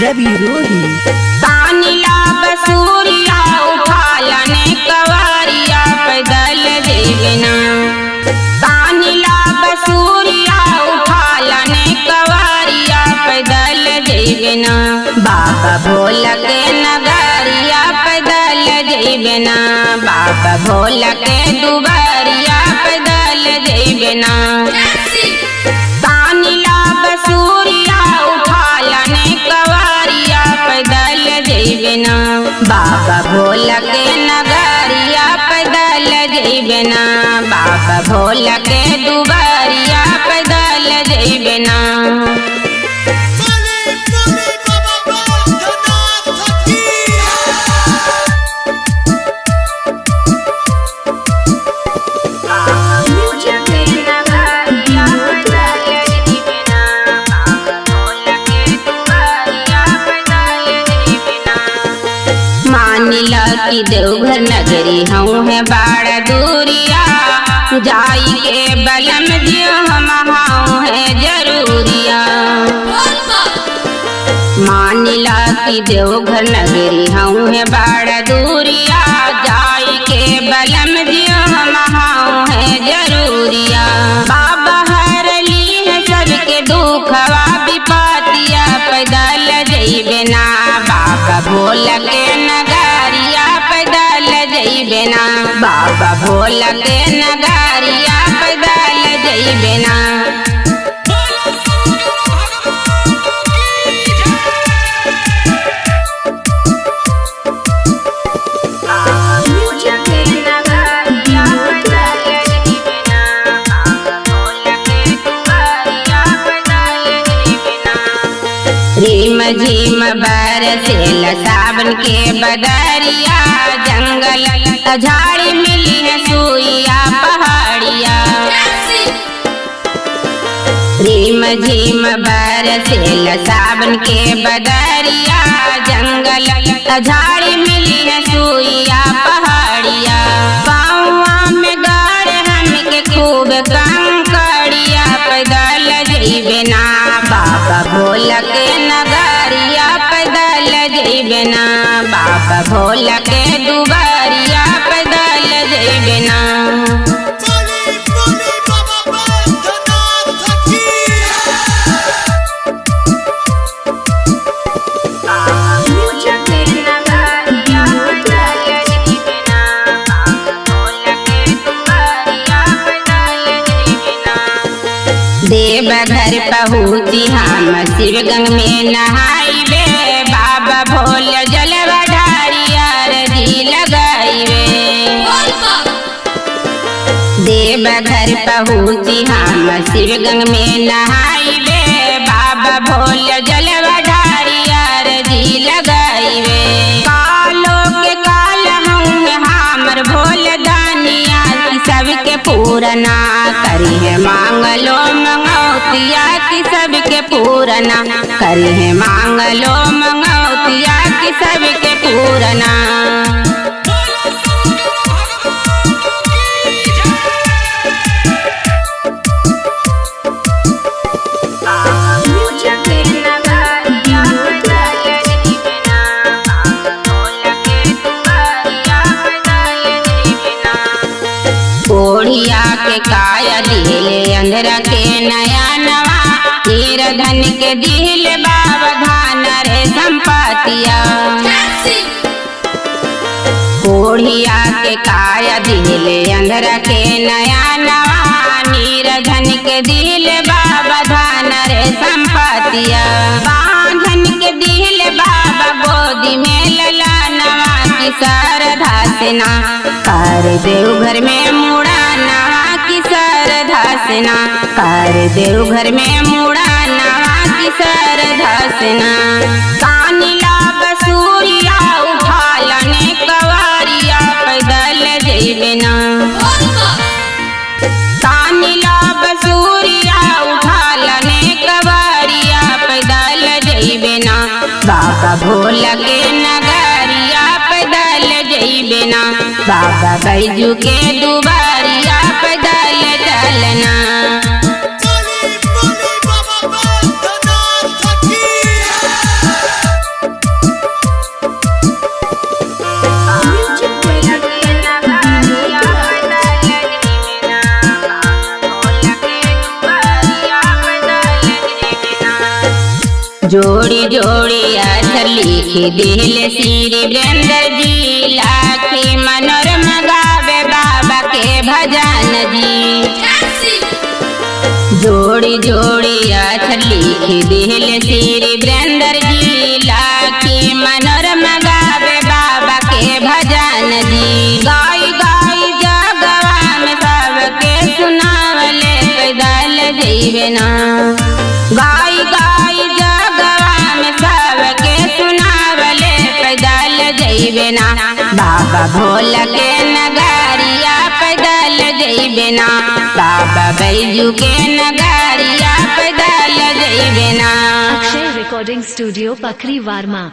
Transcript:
रवि रोही। तानिला बसूरिया उठालने कवारिया पैदल जइबना। तानिला बसूरिया उठालने कवारिया पैदल जइबना। बाबा भोला के नगरिया पैदल जइबना। बाबा भोला के दुबारिया पैदल जइबना। तानिला बसूरिया उठालने कवारिया पैदल जइबना। बाबा भोला के नगरिया पैदल जइबना। बाबा भोला के दुबारिया पैदल जइबना। मानिला की देवघर नगरी हूँ है बाड़ा दूरिया, जाई के बलम जियो हम हाऊँ है जरूरिया। मानिला की देवघर नगरी हूँ है बाड़ा दूरिया, जाई के बलम जियो हम हाऊँ है जरूरिया। बाबा हर ली है सबके दुखवा विपातिया पैदल जइबना। बाबा भोला के नगरिया पैदल जइबना। बाबा भोला के नगरिया पैदल जइबना। रिम झिम बरसेल सावन के बदरिया, जंगल झाड़ी मिली है सुइया पहाड़िया। रिम झिम बरसेल सावन के बदरिया, जंगल झाड़ी मिली है सुइया पहाड़िया। पाँवा में गाड़ हमके खूब कंकड़िया पैदल जइबना। बाबा भोला के नगरिया पैदल जइबना। बाबा भोला के दुबारिया पैदल जइबना। देवघर पहुँची हम शिवगंग में नहाइबे, बाबा भोले जलवा ढारिया रजी लगाइबे। देवघर पहुँची हम शिवगंग में नहाइबे, बाबा भोले जलवा ढारिया रजी लगाइबे। कालो के काल हूँ हमर भोले दानिया सबके पूरना करी है मांगलो मंगौतिया की सबके पूरना करी है मांगलो मंगौतिया की सबके पूरना। कोढ़िया के काया दिले अंधरा के नया नवा, धन के दिल बाबा धान रे संपतिया। कोढ़िया के काया दिले अंधरा के नया नवा, धन के दिल बाबा धान रे संपतिया। बांधन के दिल बाबा गोदी में लला नवा की शारदा सेना कर देवघर में मुड़ाना की शारदा सेना कर देवघर में मुड़ाना की शारदा सेना। कानिला बसूरिया उठालने कवारिया पैदल जइबना। कानिला बसूरिया उठालने कवारिया पैदल जइबना। बाबा भोला के नगरिया पैदल जइबना। बाबा बैजू के दुबारिया पैदल चलना। बोली बोली बाबा बैद्यनाथ की। जोड़ी जोड़ी अक्षर लिख दिल श्री वीरेंद्र जी, लाखी मनोरमा गावे बाबा के भजन जी। जोड़ी जोड़ी अक्षर लिख दिल श्री वीरेंद्र जी, लाखी मनोरमा गावे बाबा के भजन जी। गाई गाई जगवा में सबके सुनावले पैदल जइबे ना, गाई गाई जगवा में सबके सुनावले पैदल जइबे ना। बाबा भोला के नगरिया पैदल जइबे ना, बाबा बैजू के नगरिया पैदल जइबे ना। Akshay Recording Studio, Pakri Varma.